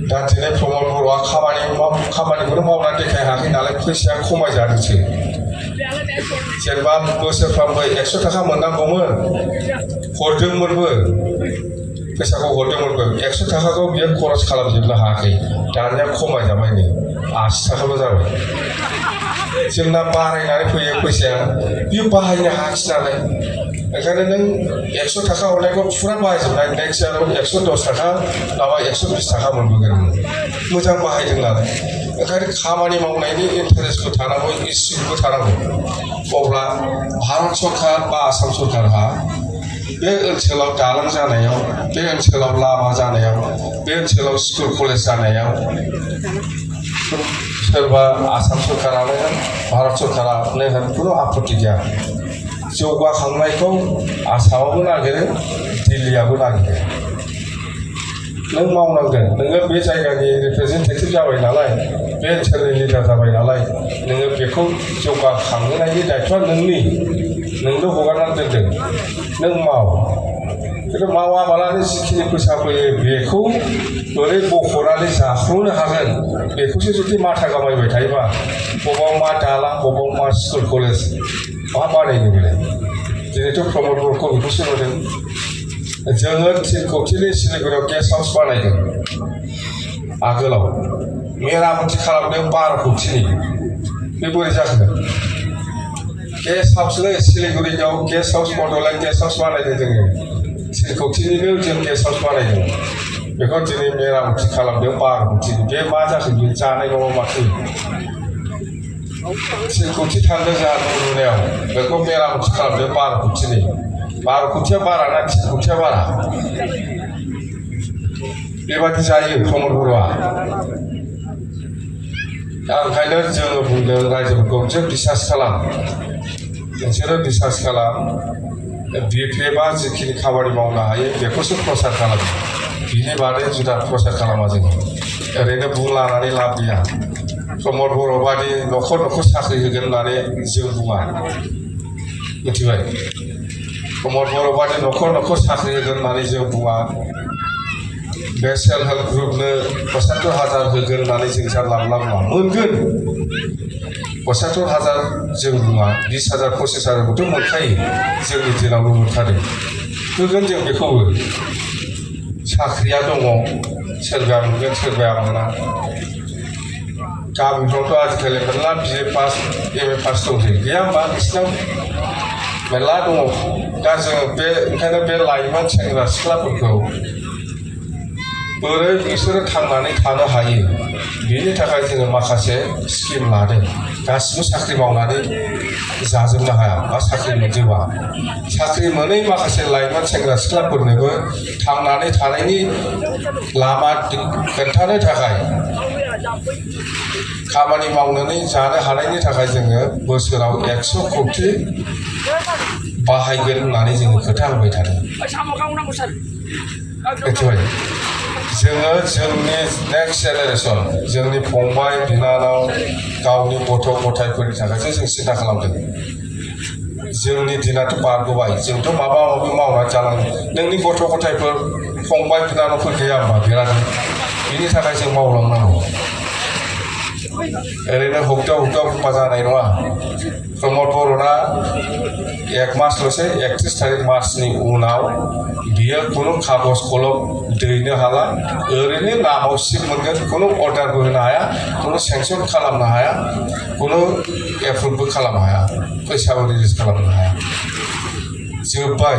दा दिनै प्रमद बर'आ खामानिखौनो मावनानै देखायहायाखै नालाय फैसाया खमायजादोंसो। जेनेबा बोसोरफ्रामबो 100 थाखा मोननांगौमोन, हरदोंमोनबो, फैसाखौ हरदोंमोनबो, 100 थाखाखौ बियो खरस खालामजोबनो हायाखै। दानिया खमायजाबाय, नै 80 थाखाल' जाबाय। जोंना बारायनानै फैयो फैसाया, बियो बाहायनो हायाखिसै नालाय। ओंखायनो नों 100 थाखा हरनायखौ फुरा बाहायजोबनाय, नेक्स्ट इयाराव 110 थाखा नङाबा 120 थाखा मोनबोगोन। मोजां बाहायदों नालाय। ओंखायनो खामानि मावनायनि इन्टारेस्टबो थानांगौ, इस्युबो थानांगौ। अब्ला भारत सरकार बा आसाम सरकारहा बे ओनसोलाव दालां जानायाव, बे ओनसोलाव लामा जानायाव, बे ओनसोलाव स्कुल कलेज जानायाव सोरबा आसाम सरकारानो होन, भारत सरकारानो होन, खुनु आपत्ति गैया। जौगाखांनायखौ आसामाबो नागिरो, दिल्लीयाबो नागिरो। नों मावनांगोन, नोङो बे जायगानि रिप्रेजेन्टेटिभ जाबाय नालाय, बे ओनसोलनि लिडार जाबाय नालाय, नोङो बेखौ जौगाखांहोनायनि दायथ'आ नोंनो हगारनानै दोनदों, नों माव। खिन्थु मावाबालानो जिखिनि फैसा फैयो बेखौ बोरै बख'नानै जाख्ल'नो हागोन, बेखौसो जुदि माथा गामायबाय थायोबा, बबाव मा दालां, बबाव मा स्कुल कलेज मा बानायनो बेलाय। दिनैथ' प्रमद बर'खौ बेखौसो नुदों। जोङो 3 कौटिनि सिलिगुरियाव गेस्ट हाउस बानायदों आगोलाव, मेरामति खालामदों 12 कौटिनि। बे बोरै जाखो? गेस्ट हाउसनो सिलिगुरियाव guest house, Bodoland guest house बानायदों जोङो। 3 कौटिनिबो जों गेस्ट हाउस बानायदों। बेखौ दिनै मेरामति खालामदों 12 कौटिनि। बे मा जाखो? बे जानाय नङा माथो। 3 कौटि थांदों जोंहा न' लुनायाव, बेखौ मेरामति खालामदों 12 कौटिनि। 12 कौटिया बारा ना 3 कौटिया बारा? बेबादि जायो प्रमद बर'आ। दा ओंखायनो जोङो बुंदों रायजोफोरखौ, जों बिसास खालाम, नोंसोरो बिसास खालाम। BPFआ जिखिनि खामानि मावनो हायो बेखौसो प्रसार खालामो, बिनि बादै जुदा प्रसार खालामा जोङो। ओरैनो बुंलानानै लाब गैया। प्रमद बर' बादि न'खर न'खर साख्रि होगोन होननानै जों बुङा, मिथिबाय? प्रमद बर' बादि न'खर न'खर साख्रि होगोन होननानै जों बुङा। बे सेल्फ हेल्प ग्रुपनो 75,000 होगोन होननानै जों जानला मोनला बुङा। मोनगोन 75,000 जों बुङा, 20,000 25,000खौथ' मोनखायो, जोंनि दिनावबो मोनखादों। होगोन जों बेखौबो। साख्रिया दङ, सोरबाया मोनगोन सोरबाया मोना। गामिफ्रावथ' आजिखालि मेरला BA पास MA पास दंसै, गैया होमबा नोंसिनाव? मेरला दङ। दा जोङो ओंखायनो बे लाइमोन सेंग्रा सिख्लाफोरखौ बोरै बिसोरो थांनानै थानो हायो, बेनि थाखाय जोङो माखासे स्किम लादों। गासिबो साख्रि मावनानै जाजोबनो हाया बा साख्रि मोनजोबा। साख्रि मोनै माखासे लाइमोन सेंग्रा सिख्लाफोरनोबो थांनानै थानायनि लामा खोन्थानो थाखाय, खामानि मावनानै जानो हानायनि थाखाय जोङो बोसोराव 100 कौटि बाहायगोन होननानै जोङो खोथा होबाय थादों। मिथिबाय? जोङो जोंनि नेक्स्ट जेनेरेसन, जोंनि फंबाय बिनानाव, गावनि गथ' गथायफोरनि थाखायसो जों सिन्था खालामदों। जोंनि दिनाथ' बारग'बाय, जोंथ' माबा माबि मावनानै जानांगौ। नोंनि गथ' गथायफोर, फंबाय बिनानावफोर गैया होमबा? बिराद। बिनि थाखाय जों मावलांनांगौ। ओरैनो हुगदाव हुगदाव जानाय नङा। प्रमद बर'ना 1 मासल'सै, 31 तारिख मार्चनि उनाव बियो खुनु कागज कलम दैनो हाला। ओरैनो नामाव सिट मोनगोन, खुनु अर्डारबो होनो हाया, खुनु सेंसन खालामनो हाया, खुनु एप्रुभबो खालामनो हाया, फैसाबो रिलिज खालामनो हाया। जोब्बाय।